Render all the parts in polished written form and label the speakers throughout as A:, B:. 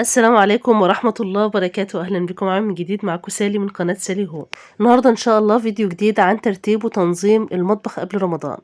A: السلام عليكم ورحمة الله وبركاته. أهلا بكم عام جديد، معكم سالي من قناة سالي هوم. النهاردة إن شاء الله فيديو جديد عن ترتيب وتنظيم المطبخ قبل رمضان.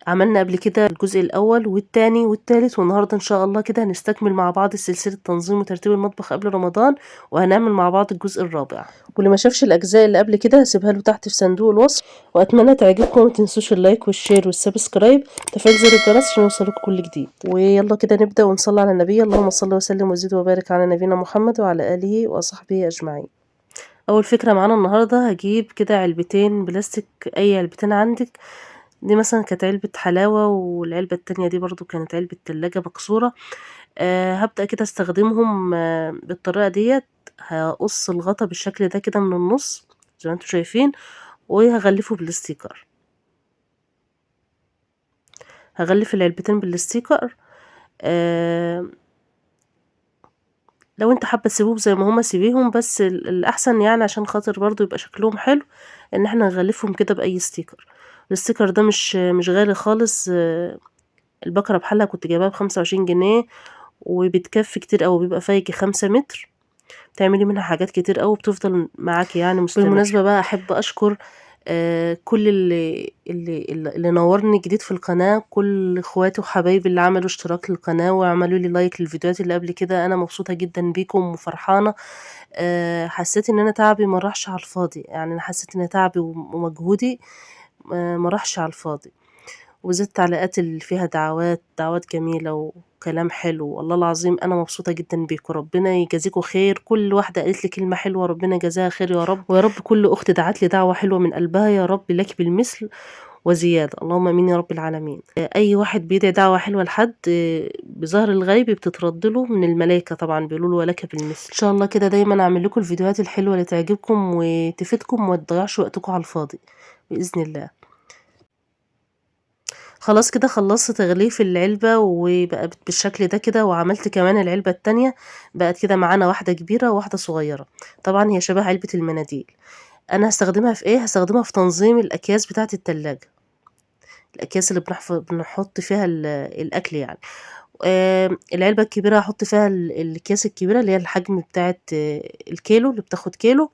A: عملنا قبل كده الجزء الأول والثاني والثالث، والنهاردة إن شاء الله كده هنستكمل مع بعض سلسلة تنظيم وترتيب المطبخ قبل رمضان، وهنعمل مع بعض الجزء الرابع. واللي ما شافش الأجزاء اللي قبل كده هسيبها له تحت في صندوق الوصف، وأتمنى تعجبكم. وما تنسوش ال like وال share وال subscribe وتفعيل زر الجرس عشان يوصلكم كل جديد. ويلا كده نبدأ ونصلي على النبي. اللهم صل وسلم وزد وبارك على نبينا محمد وعلى آله وصحبه أجمعين. أول فكرة معانا النهاردة، هجيب كده علبتين بلاستيك، أي علبتين عندك. دي مثلا كانت علبة حلاوة، والعلبة التانية دي برضو كانت علبة تلاجة مكسورة. هبدأ كده استخدمهم بالطريقة ديت. هقص الغطا بالشكل ده كده من النص زي ما انتم شايفين، وهغلفه بال sticker. هغلف العلبتين بال sticker. لو انت حابة تسيبوهم زي ما هما سيبيهم، بس الاحسن يعني عشان خاطر برضو يبقى شكلهم حلو ان احنا نغلفهم كده باي sticker. ال sticker ده مش غالي خالص، البكرة بحالها كنت جايباها ب25 جنيه، وبتكفي كتير قوي، بيبقى فيها 5 متر، بتعملي منها حاجات كتير قوي، بتفضل معاكي يعني مستمر. بالمناسبة بقى احب اشكر كل اللي نورني جديد في القناة، كل اخواتي وحبايبي اللي عملوا اشتراك للقناة وعملوا لي like للفيديوهات اللي قبل كده. انا مبسوطة جدا بيكم وفرحانة. حسيت ان انا تعبي ما راحش على الفاضي، يعني انا حسيت ان تعبي ومجهودي ما راحش على الفاضي. وزدت التعليقات اللي فيها دعوات جميلة وكلام حلو، والله العظيم أنا مبسوطة جدا بيكم، ربنا يجازيكم خير. كل واحدة قالت لي كلمة حلوة ربنا يجازيها خير يا رب، ويا رب كل أخت دعت لي دعوة حلوة من قلبها يا رب لك بالمثل وزيادة، اللهم آمين يا رب العالمين. أي واحد بيدعي دعوة حلوة لحد بظهر الغيب بتترد له من الملائكة، طبعا بيقولوا له ولك بالمثل. إن شاء الله كده دايما أعمل لكم الفيديوهات الحلوة اللي تعجبكم وتفيدكم وما تضيعش وقتكم على الفاضي بإذن الله. خلاص كده خلصت تغليف العلبة وبقت بالشكل ده كده، وعملت كمان العلبة التانية، بقت كده معانا واحدة كبيرة وواحدة صغيرة. طبعا هي شبه علبة المناديل. انا هستخدمها في ايه؟ هستخدمها في تنظيم الاكياس بتاعة التلاجة، الاكياس اللي بنحط فيها الاكل يعني. العلبة الكبيرة هحط فيها الاكياس الكبيرة اللي هي الحجم بتاعة الكيلو اللي بتاخد كيلو،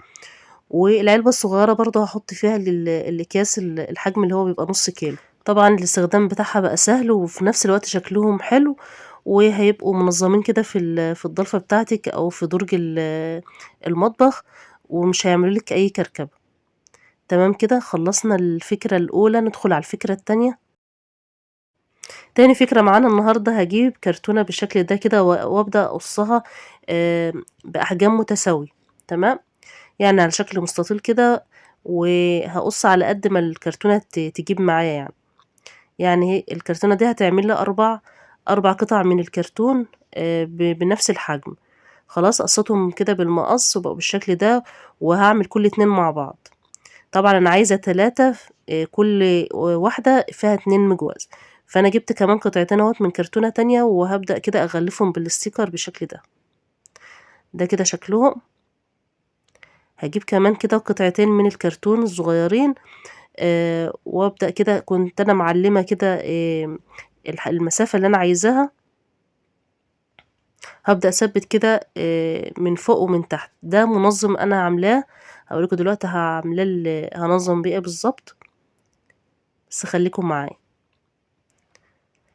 A: والعلبة الصغيرة برضه هحط فيها الاكياس الحجم اللي هو بيبقى نص كيلو. طبعا الاستخدام بتاعها بقى سهل، وفي نفس الوقت شكلهم حلو، وهيبقوا منظمين كده في الضلفة بتاعتك او في درج المطبخ، ومش هيعملوا لك اي كركبة. تمام كده خلصنا الفكرة الاولى، ندخل على الفكرة التانية. تاني فكرة معانا النهاردة، هجيب كرتونة بالشكل ده كده وابدأ اقصها باحجام متساوية. تمام، يعني على شكل مستطيل كده، وهقص على قد ما الكرتونة تجيب معايا. يعني الكرتونة دي هتعمل لي أربع قطع من الكرتون بنفس الحجم. خلاص قصيتهم كده بالمقص وبقوا بالشكل ده، وهعمل كل 2 مع بعض. طبعا أنا عايزة 3، كل واحدة فيها 2 مجوز، فأنا جبت كمان قطعتين اهوت من كرتونة تانية، وهبدأ كده أغلفهم بالستيكر بالشكل ده. ده كده شكلهم. هجيب كمان كده قطعتين من الكرتون الصغيرين، وابدأ كده، كنت أنا معلمة كده، المسافة اللي أنا عايزاها. هبدأ أثبت كده، من فوق ومن تحت. ده منظم أنا عاملاه، هقولكوا دلوقتي هعملاه هنظم بيه إيه بالظبط، بس خليكم معايا.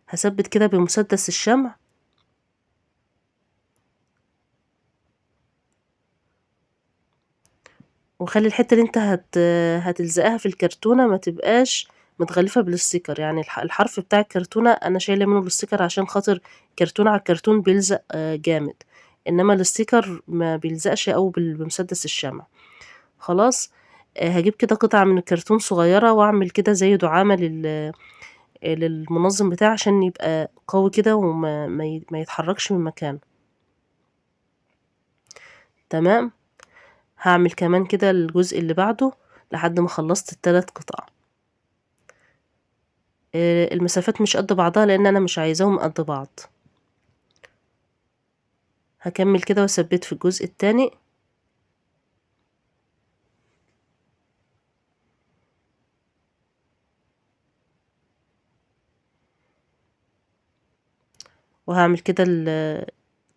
A: هثبت كده بمسدس الشمع. وخلي الحتة اللي انت هتلزقها في الكرتونة ما تبقاش متغلفة بال sticker، يعني الحرف بتاع الكرتونة انا شايلة منه ال sticker عشان خاطر كرتونة على الكرتون بيلزق، جامد، انما ال sticker ما بيلزقش قوي بمسدس الشمع. خلاص، هجيب كده قطعة من الكرتون صغيرة واعمل كده زي دعامة للمنظم بتاعه عشان يبقى قوي كده وما ما يتحركش من مكانه. تمام، هعمل كمان كده الجزء اللي بعده لحد ما خلصت التلات قطع. المسافات مش قد بعضها لان انا مش عايزاهم قد بعض. هكمل كده واثبت في الجزء التاني. وهعمل كده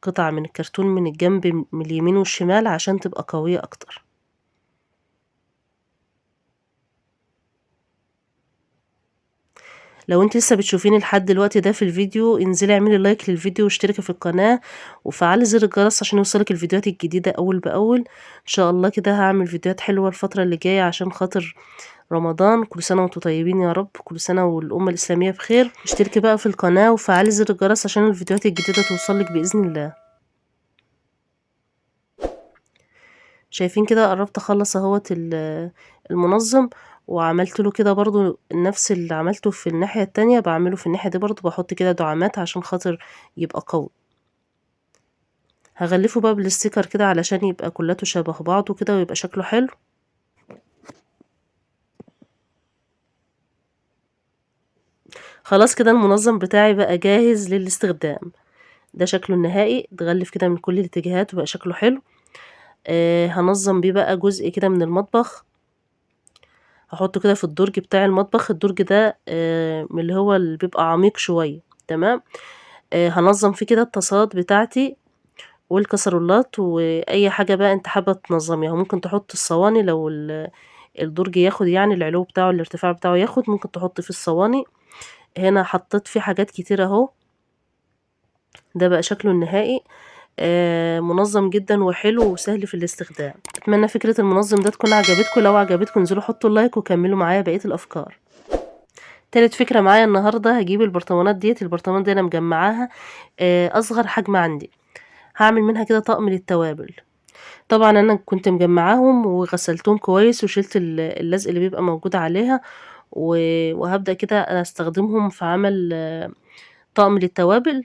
A: قطع من الكرتون من الجنب من اليمين والشمال عشان تبقى قوية اكتر. لو انت لسه بتشوفيني لحد دلوقتي ده في الفيديو، انزلي اعملي لايك للفيديو واشتركي في القناة وفعلي زر الجرس عشان يوصلك الفيديوهات الجديدة اول باول. ان شاء الله كده هعمل فيديوهات حلوة الفترة اللي جاية عشان خاطر رمضان. كل سنة وانتم طيبين يا رب، كل سنة والأمة الإسلامية بخير. اشتركي بقى في القناة وفعلي زر الجرس عشان الفيديوهات الجديدة توصلك بإذن الله. شايفين كده قربت اخلص اهوت المنظم، وعملت له كده برضو نفس اللي عملته في الناحية التانية بعمله في الناحية دي برضو، بحط كده دعامات عشان خاطر يبقى قوي. هغلفه بقى بال sticker كده علشان يبقى كلته شبه بعضه كده ويبقى شكله حلو. خلاص كده المنظم بتاعي بقى جاهز للاستخدام. ده شكله النهائي، اتغلف كده من كل الاتجاهات وبقى شكله حلو. هنظم بيه بقى جزء كده من المطبخ، هحطه كده في الدرج بتاع المطبخ. الدرج ده من اللي هو اللي بيبقى عميق شوية، تمام. هنظم فيه كده الطاسات بتاعتي والكسرولات واي حاجة بقى انت حابة تنظميها. ممكن تحط الصواني لو الدرج ياخد، يعني العلو بتاعه الارتفاع بتاعه ياخد، ممكن تحط فيه الصواني. هنا حطيت فيه حاجات كتير اهو. ده بقى شكله النهائي، منظم جدا وحلو وسهل في الاستخدام. اتمنى فكرة المنظم ده تكون عجبتكم. لو عجبتكم انزلوا حطوا اللايك وكملوا معايا بقية الافكار. تالت فكرة معايا النهاردة، هجيب البرطمانات ديت. البرطمان دي انا مجمعاها، اصغر حجم عندي، هعمل منها كده طقم للتوابل. طبعا انا كنت مجمعاهم وغسلتهم كويس وشلت اللزق اللي بيبقى موجود عليها، وهبدأ كده استخدمهم في عمل طقم للتوابل.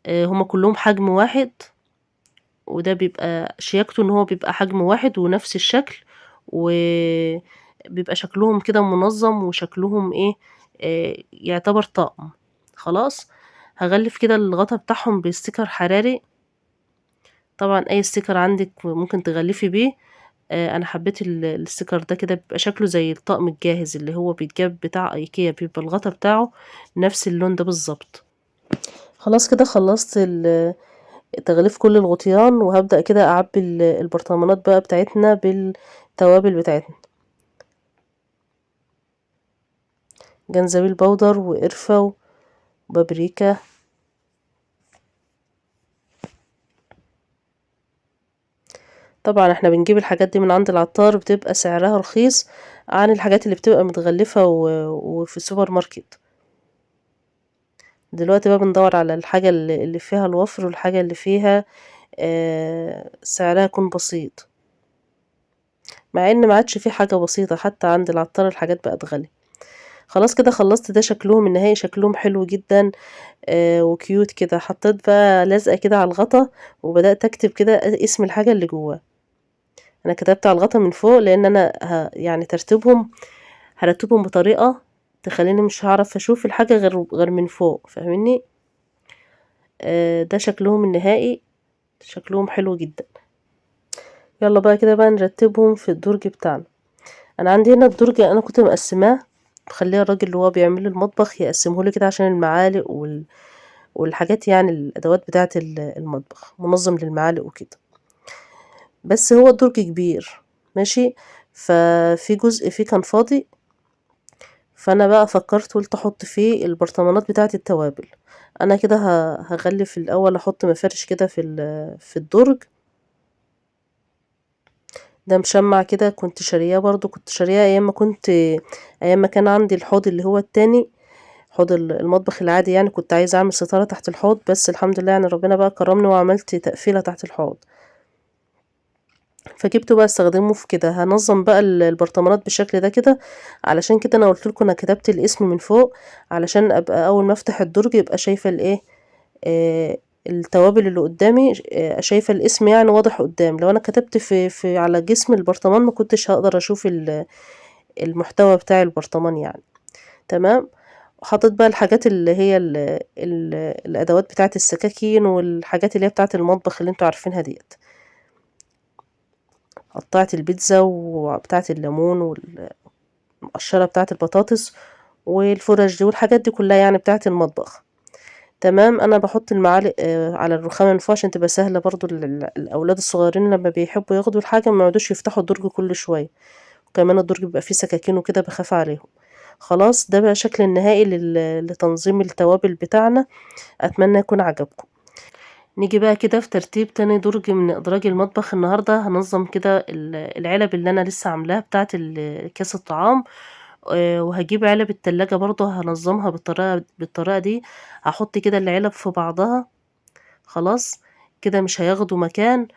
A: هما كلهم حجم واحد، وده بيبقى شياكته ان هو بيبقى حجم واحد ونفس الشكل، وبيبقى شكلهم كده منظم وشكلهم يعتبر طقم. خلاص هغلف كده الغطا بتاعهم ب sticker حراري. طبعا اي sticker عندك ممكن تغلفي بيه. انا حبيت ال sticker ده كده، بيبقى شكله زي الطقم الجاهز اللي هو بيتجاب بتاع ايكيا، بيبقى الغطا بتاعه نفس اللون ده بالظبط. خلاص كده خلصت تغليف كل الغطيان، وهبدأ كده اعبي البرطمانات بقى بتاعتنا بالتوابل بتاعتنا، جنزبيل بودر وقرفة وبابريكا. طبعا احنا بنجيب الحاجات دي من عند العطار، بتبقى سعرها رخيص عن الحاجات اللي بتبقى متغلفة وفي السوبر ماركت. دلوقتي بقى بندور على الحاجة اللي فيها الوفر والحاجة اللي فيها سعرها يكون بسيط، مع ان ما عادش في حاجة بسيطة حتى عند العطار، الحاجات بقت غالية. خلاص كده خلصت. ده شكلهم النهائي، شكلهم حلو جدا، وكيوت كده. حطيت بقى لزقة كده على الغطا وبدأت اكتب كده اسم الحاجة اللي جواه. انا كتبت على الغطا من فوق لان انا يعني هرتبهم بطريقة تخليني مش هعرف اشوف الحاجة غير من فوق، فاهميني؟ ده شكلهم النهائي، شكلهم حلو جدا. يلا بقى كده بقى نرتبهم في الدرج بتاعنا. انا عندي هنا الدرج انا كنت مقسماه، مخليه الراجل اللي هو بيعمل لي المطبخ يقسمه لي كده عشان المعالق والحاجات، يعني الادوات بتاعه المطبخ، منظم للمعالق وكده. بس هو الدرج كبير ماشي، ففي جزء فيه كان فاضي، فانا بقى فكرت قلت احط فيه البرطمانات بتاعه التوابل. انا كده هغلف الاول، احط مفارش كده في الدرج. ده مشمع كده كنت شارياه برضو، كنت شارياه ايام ما كان عندي الحوض اللي هو التاني، حوض المطبخ العادي يعني، كنت عايزه اعمل ستاره تحت الحوض، بس الحمد لله ربنا بقى كرمني وعملت تقفيله تحت الحوض، فجبته بقى استخدمه في كده. هنظم بقى البرطمانات بالشكل ده كده، علشان كده انا قلت لكم انا كتبت الاسم من فوق علشان ابقى اول ما افتح الدرج يبقى شايفه التوابل اللي قدامي، شايفه الاسم واضح قدامي. لو انا كتبت على جسم البرطمان ما كنتش هقدر اشوف المحتوى بتاع البرطمان. تمام. حاطط بقى الحاجات اللي هي الادوات بتاعه السكاكين والحاجات اللي هي بتاعه المطبخ اللي انتوا عارفينها ديت، قطعت البيتزا وبتاعه الليمون والمقشره بتاعه البطاطس والفرش دي والحاجات دي كلها بتاعه المطبخ. تمام. أنا باحط المعالق على الرخامة من فوق عشان تبقى سهلة برضه للأولاد الصغيرين لمّا بيحبوا ياخدوا الحاجة ما يقعدوش يفتحوا الدرج كل شوية، وكمان الدرج بيبقى فيه سكاكين وكده باخاف عليهم. خلاص ده بقى شكل النهائي لتنظيم التوابل بتاعنا، أتمنى يكون عجبكم. نيجي بقى كده في ترتيب تاني درج من أدراج المطبخ. النهاردة هنظم كده العلب اللي أنا لسه عاملاها بتاعة كاس الطعام، وهجيب علب التلاجة برضه هنظمها بالطريقة دي. هحط كده العلب في بعضها، خلاص كده مش هياخدوا مكان،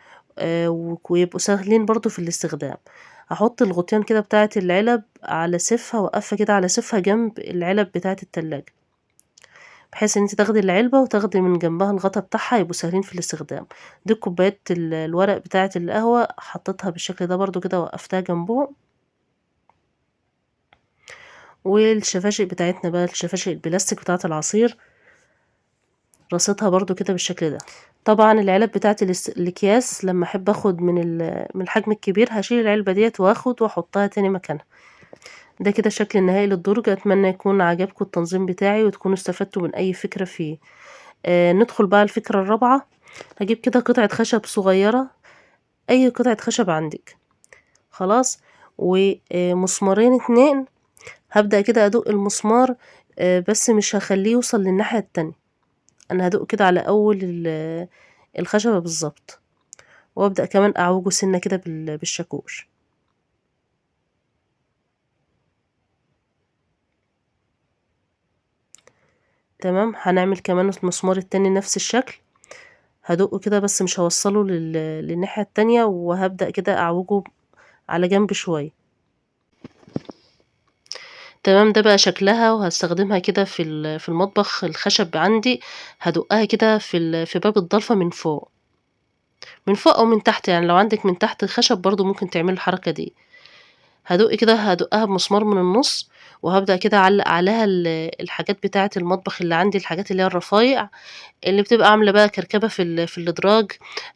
A: ويبقوا سهلين برضه في الاستخدام. هحط الغطيان كده بتاعة العلب على سفها، وقفها كده على سفها جنب العلب بتاعة التلاجة، بحيث ان انت تاخدي العلبة وتاخدي من جنبها الغطا بتاعها، يبقوا سهلين في الاستخدام. دي كوبايات الورق بتاعة القهوة حطيتها بالشكل ده برضو كده، وقفتها جنبهم. والشفاشق بتاعتنا بقى، الشفاشق البلاستيك بتاعة العصير، رصيتها برضو كده بالشكل ده. طبعا العلب بتاعة الاكياس لما احب اخد من الحجم الكبير هشيل العلبة ديت واخد واحطها تاني مكانها. ده كده الشكل النهائي للدرج. اتمنى يكون عجبكم التنظيم بتاعي وتكونوا استفدتوا من اي فكرة فيه. ندخل بقى الفكرة الرابعة. هجيب كده قطعة خشب صغيرة، اي قطعة خشب عندك، خلاص، ومسمارين 2. هبدأ كده ادق المسمار، بس مش هخليه يوصل للناحية التانية، انا هدق كده على اول الخشبة بالظبط، وابدأ كمان اعوجه سنة كده بالشاكوش. تمام. هنعمل كمان المسمار التاني نفس الشكل، هدقه كده بس مش هوصله للناحية التانية، وهبدأ كده اعوجه على جنب شوية. تمام. ده بقى شكلها، وهستخدمها كده في المطبخ. الخشب عندي هدقها كده في باب الضلفة من فوق، من فوق او من تحت، يعني لو عندك من تحت الخشب برضو ممكن تعملي الحركة دي. هدق كده، هدقها بمسمار من النص، وهبدأ كده اعلق عليها الحاجات بتاعة المطبخ اللي عندي، الحاجات اللي هي الرفايع اللي بتبقى عاملة بقى كركبة في الادراج،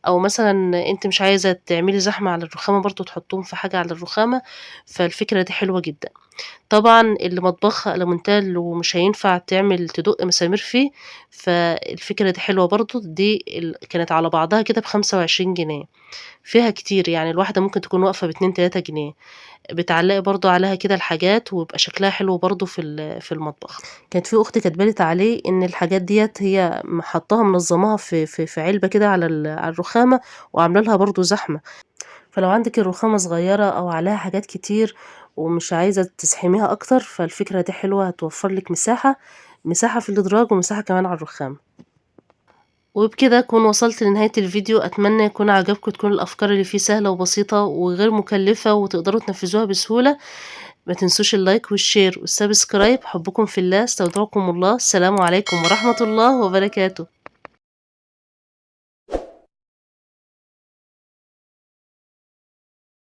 A: او مثلا انت مش عايزة تعملي زحمة على الرخامة برضو تحطهم في حاجة على الرخامة. فالفكرة دي حلوة جدا. طبعا اللي مطبخها ألمونتال ومش هينفع تدق مسامير فيه، فالفكرة دي حلوة برضو. دي كانت على بعضها كده ب25 جنيه، فيها كتير، يعني الواحدة ممكن تكون واقفة باتنين تلاتة جنيه. بتعلقي برضو عليها كده الحاجات ويبقى شكلها حلو برضو في المطبخ. كانت في أخت كاتبالي عليه إن الحاجات ديت هي حطاها منظماها في علبة كده على الرخامة، وعاملة لها برضو زحمة. فلو عندك الرخامة صغيرة أو عليها حاجات كتير ومش عايزة تزحميها أكتر، فالفكرة دي حلوة، هتوفر لك مساحة في الإدراج ومساحة كمان على الرخامة. وبكده أكون وصلت لنهاية الفيديو. أتمنى يكون عجبكم، تكون الأفكار اللي فيه سهلة وبسيطة وغير مكلفة وتقدروا تنفذوها بسهولة. ما تنسوش ال like وال share وال subscribe. حبكم في الله، استودعكم الله. السلام عليكم ورحمة الله وبركاته.